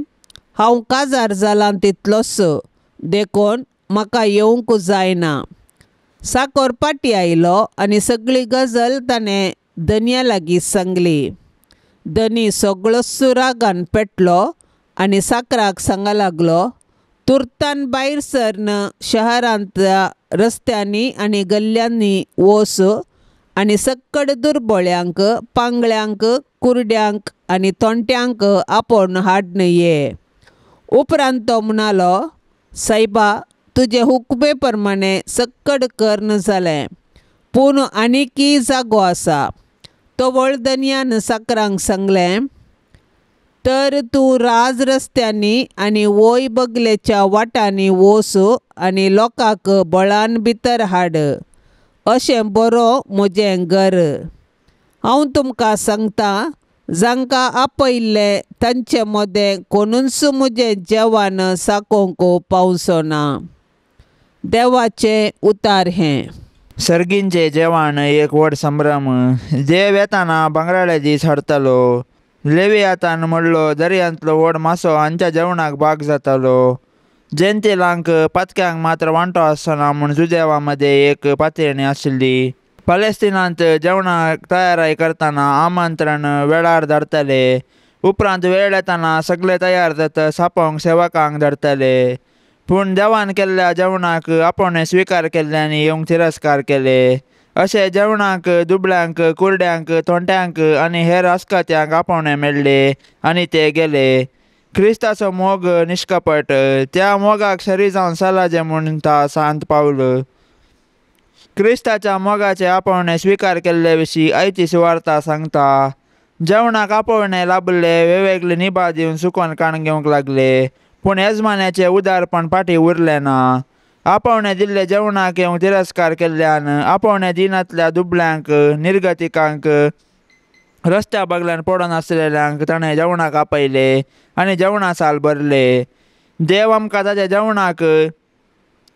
हांव काजार जालां तितलोच, देखून म्हाका येवंक जायना. साकोर पाटी आयलो आनी सगळी गजल ताणें धनया लागीं सांगली. धनी सगळोच रागान पेटलो आनी साकराक सांग लागलो, तुर्तान भायर सरन शहरांतल्या रस्त्यांनी आनी गल्ल्यांनी वच आनी सक्कड दुर्बळ्यांक, पांगळ्यांक, कुरड्यांक आनी तोंट्यांक आपोवन हाडन ये. उपरांत तो म्हणालो, सायबा, तुजे हुकमे प्रमाणे सक्कड कर्ण जालें, पूण आनीकय जागो आसा. तवळ धनयान साकरांक सांगलें, तर तूं राज रस्त्यांनी आनी वय बगलेच्या वाटांनी वच आनी लोकांक बळान भितर हाड, अशें बरो म्हजें घर. हांव तुमकां सांगता, जांकां आपयल्लें तांचे मदें कोणूच म्हजें जेवण साकोवंक पावचो ना. देवाचें उतार हें. सर्गींचें जेवण एक व्हड संभ्रम. देव येताना भांगराळे दीस हाडतालो. लेवियातान म्हणलो दर्यांतलो व्हड मासो हांच्या जेवणाक भाग जातालो. जेंतिलांक पातक्यांक मात्र वांटो आसना म्हूण जुदेवा मदें एक पातयेणी आशिल्ली. पलेस्तिनांत जेवणाक तयाराय करतना आमंत्रण वेळार धाडटाले. उपरांत वेळ येताना सगळे तयार जाता सापोवंक सेवकांक धाडटाले. पूण देवान केल्ल्या जेवणाक आपोवणें स्विकार केल्ल्यांनी येवंक तिरस्कार केले. अशें जेवणाक दुबळ्यांक, कुरड्यांक, तोंट्यांक आनी हेर आस्कात्यांक आपोवणें मेळ्ळें आनी ते गेले. क्रिस्ताचो मोग निश्कपट, त्या मोगाक शरी जावन सलाजें म्हूण ता सांत पावल. क्रिस्ताच्या मोगाचें आपोवणें स्विकार केल्ले विशीं आयची सुवार्ता सांगता. जेवणाक आपोवणें लाभले वेगवेगळे निभा दिवन सुकोन काण घेवंक लागले, पूण येजमान्याचें उदारपण फाटीं उरलें ना. आपोवणें दिल्ले जेवणाक येवंक तिरस्कार केल्ल्यान आपोवणें दिनांतल्या दुबळ्यांक, निर्गतिकांक, रस्त्या बगल्यान पडून आसलेल्यांक ताणें जेवणाक आपयले आनी जेवणा साल भरले. देव आमकां ताच्या जेवणाक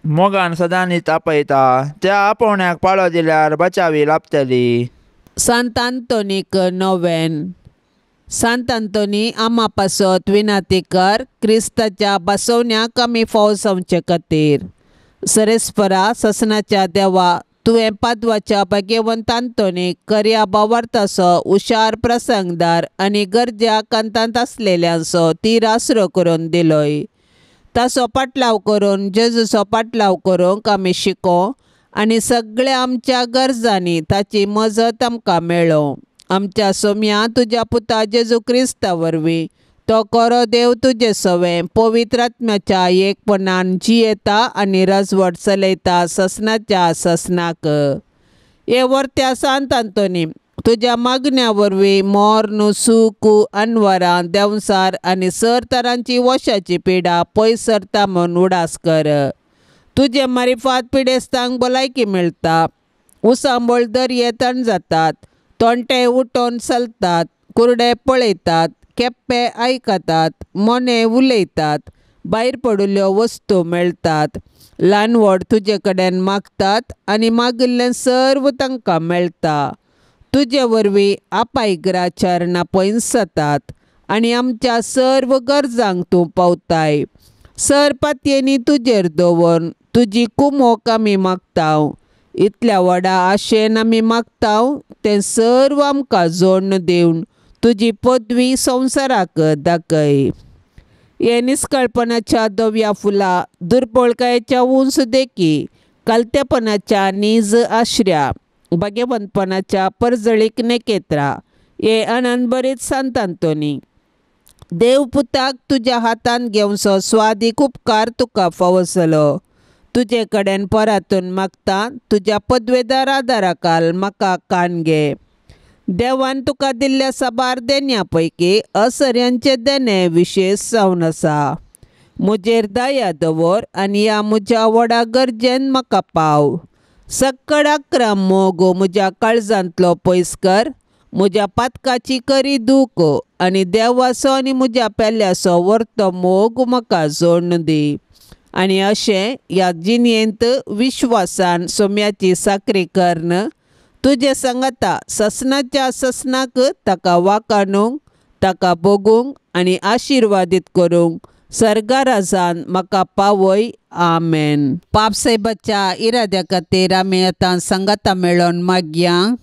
मोगान सदांनीच आपयता. त्या आपोवण्याक पाळो दिल्यार बचावी लाभतली. सांत आंतोनीक नोवेन. सांत आंतोनी आमा पासत विनाती कर, क्रिस्ताच्या बसवण्याक आमी फाव जावचे खातीर. सरेस्परा ससनाच्या देवा, तुवें पादवाच्या भाग्यवंत आंतोनीक करया बावार्थाचो हुशार प्रसंगदार आनी गरज्या कांतांत आसलेल्यांचो तीर आसरो करून दिलोय. ताचो पाटलाव करून जेजूचो पाटलाव करूंक आमी शिको आनी सगळ्या आमच्या गरजांनी ताची मजत आमकां मेळो. आमच्या सोम्या तुज्या पुता जेजू क्रिस्ता वरवीं तो करो देव तुजे सवें पवित्र आत्म्याच्या एकपणान जियेता आनी राजवट चलयता ससनाच्या ससनाक. हे वर्त्या सांत आंतोनी, तुज्या मागण्या वरवीं मर्ण, सूख, अनवरां, देंवसार आनी सर तरांची वशाची पिडा पयस सरता म्हूण उडास कर. तुजे मारिफात पिडेस्तांक भलायकी मेळटा, उसांबळ दर्ये तण जातात, तोंटे उठोवन चलतात, कुरडे पळयतात, केप्पे आयकतात, मोने उलयतात, भायर पडिल्ल्यो वस्तू मेळटात, ल्हान व्हड तुजे कडेन मागतात आनी मागिल्लें सर्व तांकां मेळटा. तुजे वरवीं आपायग्रा चरणां पयस जातात आनी आमच्या सर्व गरजांक तूं पावताय. सर पातयेनी तुजेर दवरून तुजी कुमोक आमी मागता. इतल्या व्हडा आशेन आमी मागता तें सर्व आमकां जोडून दिवन तुजी पदवी संवसाराक दाखय. हे निस्कळपणाच्या धव्या फुलां, दुर्बळकायेच्या उंच देखी, कालतेपणाच्या नीज आश्र्या, भाग्यवंतपणाच्या परजळीक नेकेत्रा, हे आनंद भरीत सांत आंतोनी, देव पुताक तुज्या हातान घेवचो स्वादीक उपकार तुका फावो जालो. तुजे कडेन परातून मागता तुज्या पदवेदार आदाराकाल म्हाका कान घे. देवान तुका दिल्ल्या साबार देण्या पैकी असऱ्यांचें देणें विशेश जावन आसा. म्हजेर दया दवर आनी ह्या म्हज्या व्हडा गरजेन म्हाका पाव. सक्कड आक्रम मोग म्हज्या काळजांतलो पयस कर. म्हज्या पातकाची करी दूख आनी देवाचो आनी म्हज्या पेल्याचो व्हरतो मोग म्हाका जोडून दी. आनी अशें ह्या जिणेंत विश्वासान सोम्याची साकरी करून तुजे सांगाता ससनाच्या ससनाक ताका वाकाणूंक, ताका भोगूंक आनी आशिर्वादीत करूंक सर्गाराजान म्हाका पावय. आमेन. पापसाहेबाच्या इराद्या खातीर आमी आतां सांगाता मेळोवन मागया.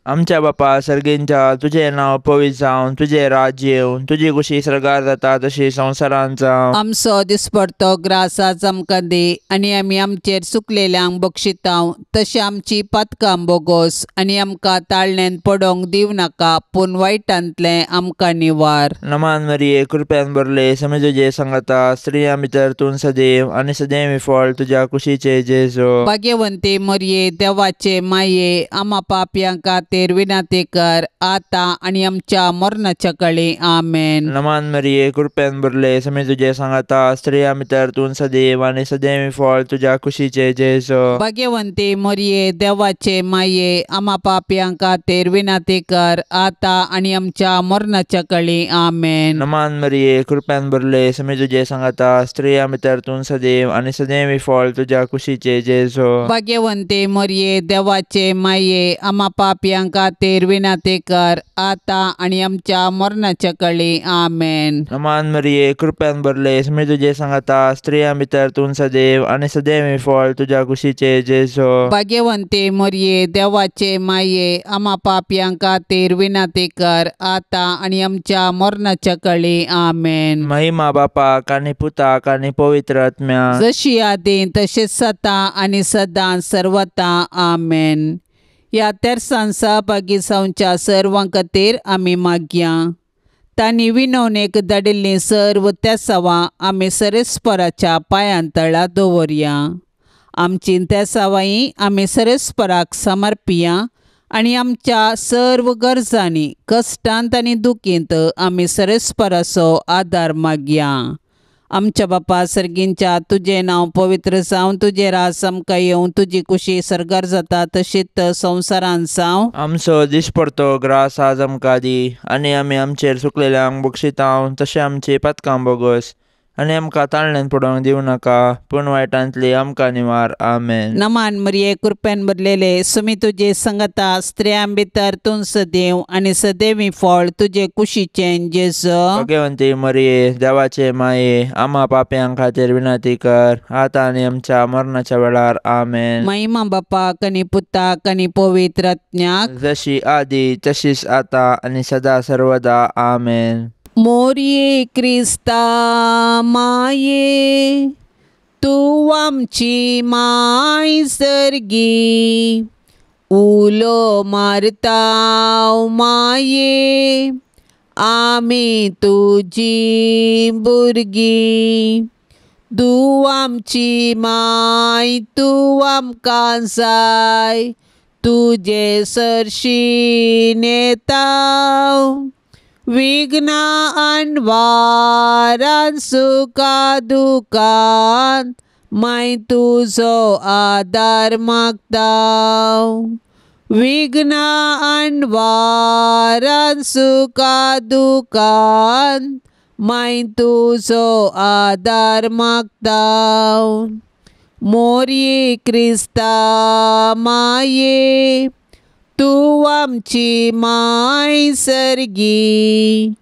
आमच्या बापा सर्गींच्या, तुजें नांव पवित्र जावं, तुजें राज्य येवं, तुजी कुशी सर्गार जाता तशी संवसारांत जावं. आमचो दिसपडतो ग्रास आज आमकां दी आनी आमी आमचेर चुकलेल्यांक बक्षितांव तशें आमची पातकां बोगोस आनी आमकां ताळण्यांत पडोवंक दिवं नाका, पूण वायटांतलें आमकां निवार. नमान मरिये, कृपेन भरले, समे तुजे सांगाता, स्त्रियां भितर तूं सदैव आनी सदैव फळ तुज्या कुशीचे जेजू. भाग्यवंती मरिये, देवाचे माये, आमा पापयां खातीर विनंती कर आतां आनी आमच्या मरणाच्या कळी. आमेन. नमान मरिये, कृपेन भरले, समे तुजे सांगाता, स्त्रियां भितर तूं सदैव आनी सदैव फळ तुज्या कुशीचे जेजू. भाग्यवंती मरिये, देवाचे माये, आमा पापयां खातीर विनंती कर आतां आनी आमच्या मरणाच्या कळी. आमेन. नमान मरिये, कृपेन भरले, समे तुजे सांगाता, स्त्रियां भितर तूं सदैव आनी सदैव फळ तुज्या कुशीचे जेजू. भाग्यवंती मरिये, देवाचे माये, आमा पापयां खातीर विनंती कर आतां आनी आमच्या मरणाच्या कळी. आमेन. नमान मरिये, कृपेन भरले, समे तुजे सांगाता, स्त्रियां भितर तूं सदैव आनी सदैव फळ तुज्या कुशीचे जेजू. भाग्यवंती मरिये, देवाचे माये, आमा पापयां खातीर विनंती कर आतां आनी आमच्या मरणाच्या कळी. आमेन. महिमा बापाक आनी पुताक आनी पवित्र आत्म्याक, जशी आदी तशीच सदां आनी सदां सर्वता. आमेन. ह्या तेरसान सहभागी जावच्या सर्वां खातीर आमी मागया. तांणी विनवणेक धाडिल्लीं सर्व तेसावां आमी सरेस्पराच्या पांयां तळा दवरया. आमची तेसावांय आमी सरेस्पराक समर्पिया आनी आमच्या सर्व गरजांनी, कश्टांत आनी दुखींत आमी सरेस्पराचो आदार मागया. आमच्या बापा सर्गींच्या, तुजें नांव पवित्र जावं, तुजें राज आमकां येवं, तुजी कुशी सर्गार जाता तशीच संवसारांत जावं. आमचो दिसपडतो ग्रास आज आमकां दी आनी आमी आमचेर चुकलेल्यांक बक्षितांव तशें आमची पातकां बोगस आनी आमकां ताळण्यांत पडोवंक दिवं नाका, पूण वायटांतली आमकां निवार. आमेन. नमान मरिये, कृपेन भरलेले, सुमी तुजे संगता, स्त्रियां भितर तूं सदैव आनी सदैवी फळ तुजे कुशीचें जेजू. भाग्यवंती मरिये, देवाचे माये, आमा पापयां खातीर विनंती कर आतां आनी आमच्या मरणाच्या वेळार. आमेन. महिमा बापाक आनी पुताक आनी पवित्र आत्म्याक, जशी आदी तशीच आतां आनी सदा सर्वदा. आमेन. मोरये क्रिस्ता माये, तूं आमची माय सर्गी, उलो मारता माये, आमी तुजी भुरगीं. तूं आमची माय, तूं आमकां जाय, तुजे सरशीं येता. विघ्नां अनवारान सुखा दुखान माय तुजो आदार मागता. विघ्नां अनवारान सुखा दुखान माय तुजो आदार मागता. मोरये क्रिस्ता माये, तूं आमची माय सर्गी,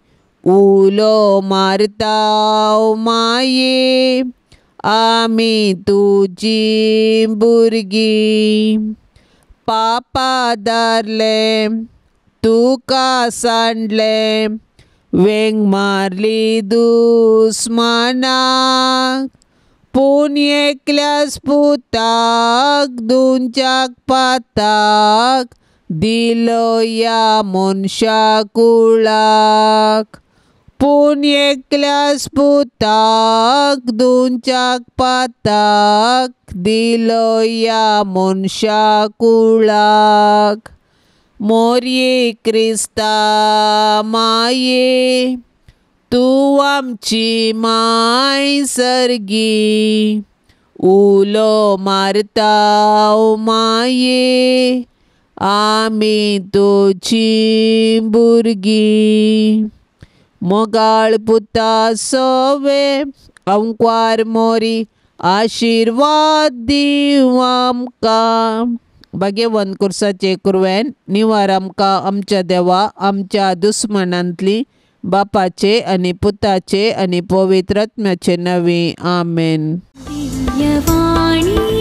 उलो मारता माये आमी तुजी भुरगीं. पापा धरले तुका सांडले वेंग मारली दुस्मानाक पूण एकल्याच पुताक दुंच्याक पाताक दिलो ह्या मनशा कुळाक. पूण एकल्याच पुताक दुंच्याक पाताक दिलो ह्या मनशा कुळाक. मोरये क्रिस्ता माये तूं आमची माय सर्गी. उलो मारता माये आमी तुजी भुरगीं. मोगाळ पुता सोवे अंकवार मोरी आशिर्वाद दीव आमकां. भाग्यवंत कुर्साचे कुरवेन निवार आमकां आमच्या देवा आमच्या दुस्मनांतली बापाचे आनी पुताचे आनी पवित्र आत्म्याचे नांवी आमेन. दिव्यवाणी.